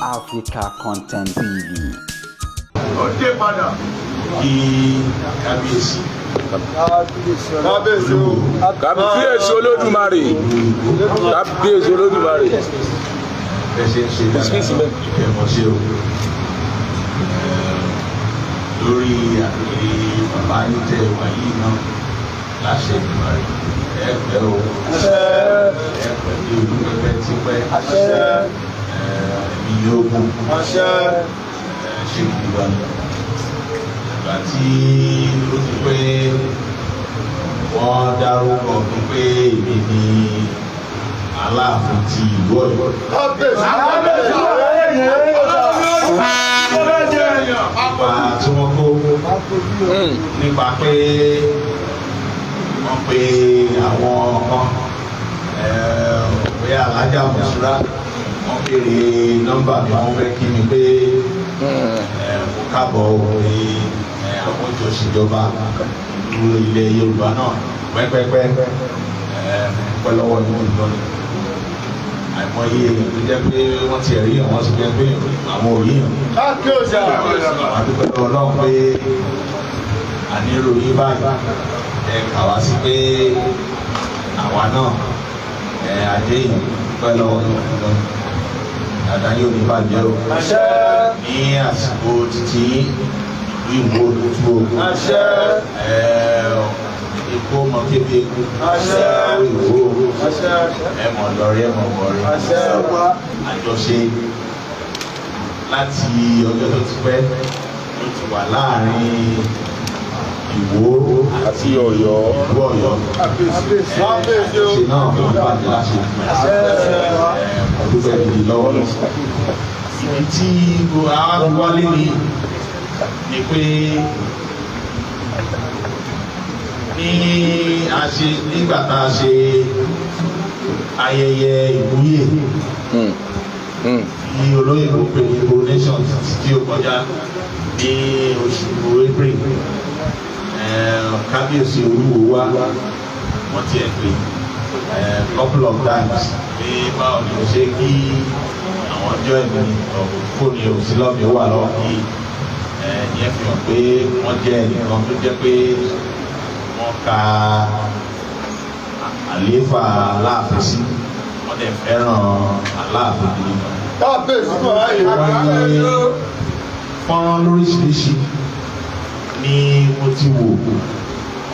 Africa Content TV. Ó dé padà. Kí kábíyèsí. Kábíyèsí o. Kábíyèsí Olódùmarè. Kábíyèsí Olódùmarè. Ẹ ṣe ń ṣe dáadáa ìkẹmọ ṣe o. Lórí àpèrè bàbá yín tẹ wà yìí náà láṣẹ Èdùmàrè ẹ pẹ́ o. Ẹ pẹ́ ní ojú pẹpẹ tipẹ́. Ẹ̀mí yóò gùn. Ṣe gbogbo wa ìgbà tí ó ti pé wọ́n dárúkọ mi pé èmi ni Aláàfin ti ìlú Ọ̀yọ́. Nípa tí wọ́n kó nípa pé wọ́n pe àwọn kan bóyá Alájà Mọ̀ṣúrà wọ́n béèrè nọ́mbà mi, wọ́n fẹ́ kí mi pé mo kábọ̀ pé àwọn jọ ṣèjọba ìlú ilẹ̀ Yorùbá náà pẹ́pẹ́pẹ́ pẹ́ lọ́wọ́ ní ìlú náà. Àìmọye èèyàn tó jẹ́ pé wọ́n ti rí àwọn ti jẹ́ pé àwọn ò rí yàn. Àwọn àdúgbò Ọlọ́run pé àníró yín báyìí ẹ kà wá sí pé àwa náà ẹ adé yìí pẹ́ lọ́wọ́ ní ìlú náà. Dàdá yóò ní bàjẹ́ o. Ní àsìkò títí ìlú Ìwó lójú o. Ikú ọmọ kébé ikú. Ìwó ẹ mọ̀ lọ́rí ẹ mọ̀ bọ̀rí. Àjọṣe láti ọjọ́ tó ti pẹ́ ló ti wà láàrin Ìwó àti Ọ̀yọ́. Ìlú Ọ̀yọ́. Àjọṣe náà ló bàjẹ́ láṣẹ. Ọdún gidi lọ́wọ́ lọ. Ibi tí àwọn wálé ni pé ní a ṣe nígbà tá a ṣe ayẹyẹ ìwúyè ní olóyìnbó pè ní coronation tí ó kọjá ní oṣù April. Kábíyèsí Olúwo wá wọ́n tiẹ̀ pè couple of times pé báwo ni o ṣe kí àwọn ọjọ́ ìní fóònù yẹn ò sí lọ́ọ̀mì ó wà lọ́wọ́ yìí. Ìyẹn fi hàn pé wọ́n jẹ́ ẹnìkan tó jẹ́ pé wọ́n ka àlééfà Aláàfin sí, wọ́n dẹ̀ fẹ́ràn Aláàfin gidi gan. Wọ́n ní fọ́nrán lóríṣiríṣi ni mo ti wò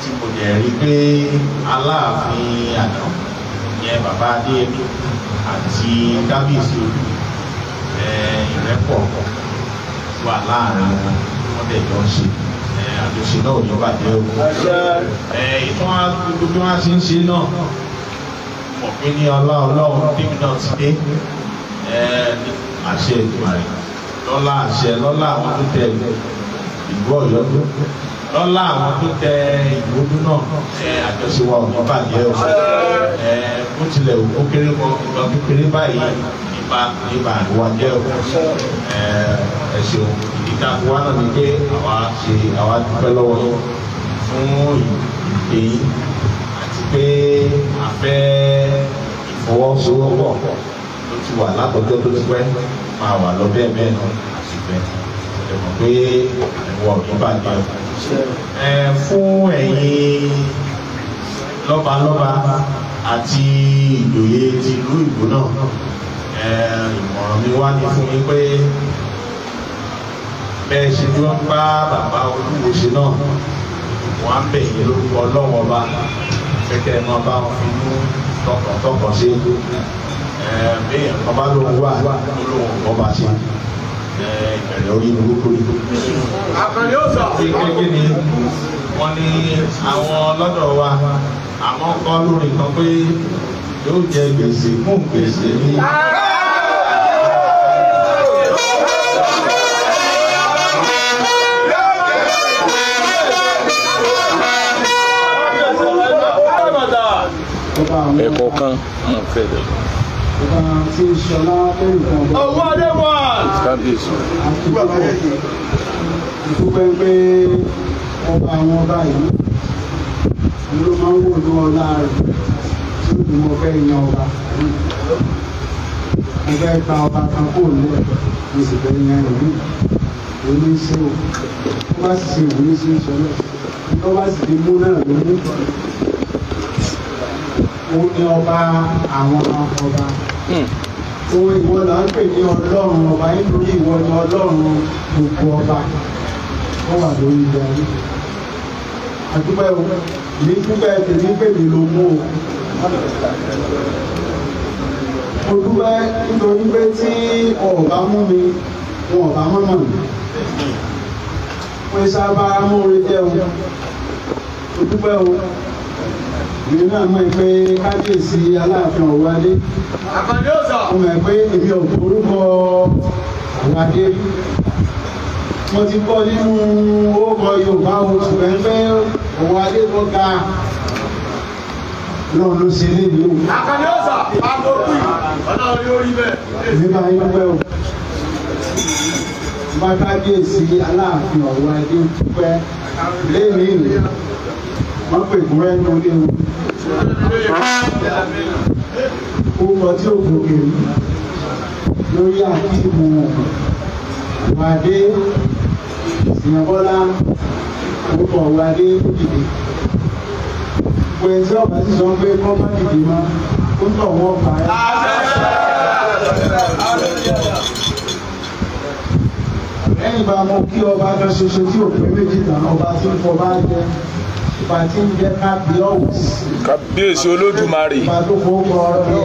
tí mo dẹ̀ rí pé Aláàfin àná yẹn bàbá Adéyẹmí àti kábíyèsí Olú ìrẹ́pọ̀ wà láàrin wọn, wọ́n dẹ̀ jọ ń ṣe àjọṣe náà ò ní bàjẹ́ o. Ìtàn gbogbo bí wọ́n ṣe ń ṣe náà mọ̀ pé ní ọlá Ọlọ́run tèmi náà ti dé àṣẹ Èdùmàrè lọ́lá àṣẹ lọ́lá àwọn tó tẹ ìlú Ọ̀yọ́ lọ́lá àwọn tó tẹ ìlú Ọdún náà àjọṣe wa ò ní bàjẹ́ o. Bó tilẹ̀ ó kéré mọ́ ìgbà kékeré báyìí nípa nípa àríwá jẹ́ o. Ẹ ṣeun. Ìdíkà wa náà ni pé àwa ṣe àwa dúpẹ́ lọ́wọ́ yín fún ìpè yín àti pé a fẹ́ ìfọwọ́sowọ́pọ̀ tó ti wà látọjọ́ tó ti pẹ́ máa wà lọ bẹ́ẹ̀ bẹ́ẹ̀ náà àti bẹ́ẹ̀ ẹ mọ̀ pé ẹ̀wọ̀n ò ní bàjẹ́ o. Fún ẹ̀yin lọ́balọ́ba àti ìjòyè ti ìlú Ìwó náà, ìmọ̀ràn mi wá ní fún yín pé bẹ́ẹ̀ ṣe tí wọ́n bá bàbá Olúwo ṣe náà wọ́n á bẹ̀ yín lórúkọ Ọlọ́run ọba kẹ́kẹ́ máa bá wọn fi mú tọkàntọkàn ṣe. Bẹ́ẹ̀ kan bá lóun wà lóun ọba ṣe ìbẹ̀rẹ̀ orí burúkú rí. Kékeré ni wọ́n ní àwọn lọ́dọ̀ wa àmọ́ kọ́ lórí kan pé yóò jẹ gbèsè fún gbèsè ní. Ẹ̀kọ́ kan mọ̀ fẹ́ dẹ̀. Ọwọ́ adé wà. Kábíyèsí. Ìdúpẹ́ pé ọba àwọn ọba yìí ló máa ń wò ní ọlá rẹ̀ tí ó ní mo fẹ́ yan ọba. Mo fẹ́ gba ọba kan kó lẹ̀, mo sì fẹ́ yan ìlú. Èmi ń ṣe o. Tó bá sì ṣe ìwúrí sí ìṣọlẹ̀. Tó bá sì ti mú náà ló mú. Ó ní ọba àwọn ọba. Òun ìwọ là ń pè ní Ọlọ́run ọba, nítorí ìwọ ni Ọlọ́run gbogbo ọba. Ó wà lórí ilẹ̀ ayé. Àdúpẹ́ o, èmi dúpẹ́ tèmi pè mí ló mú o. Mo dúpẹ́ nítorí pé tí ọ̀bá mú mi, wọn ọ̀bá mọ̀mọ́ mi. Wọ́n sábà mú orí jẹ́ o. Mo dúpẹ́ o. Èmi náà mọ̀ pé kábíyèsí Aláàfin Ọ̀wọ́adé. Mo mọ̀ pé èmi ò forúkọ Ọ̀wọ́adé. Mo ti gbọ́ nínú orúkọ Yorùbá o, ṣùgbọ́n pé Ọ̀wọ́adé tó ga lọ́run ló ṣe léyìí o. Àkàndé ọ̀sà, àgọ́kù ọlọ́run yóò rí bẹ́ẹ̀. Èmi bá yín dúpẹ́ o. Bá kábíyèsí Aláàfin Ọ̀wọ́adé dúpẹ́ léyìí, wọ́n pè fún rẹ́nu ilé o. Orúkọ tí ó gòkè rí lórí àkíìmù Ọ̀wọ́adé Ìsìnyàbọ́lá, orúkọ Ọ̀wọ́adé ó dìde. Pé tí ọba sì sọ pé kọ́ má dìde mọ́, ó ń tọ̀ wọ́n pa ẹ́. Lẹ́yìn bá mo kí ọba kan ṣoṣo tí ò pé méjì tán, ọba tí ń fọba jẹ, ọba tí ń jẹ kábíọ́ọ̀sì. Kábíyèsí Olódùmarè. Ọba tó fowó kọ ọrọ̀.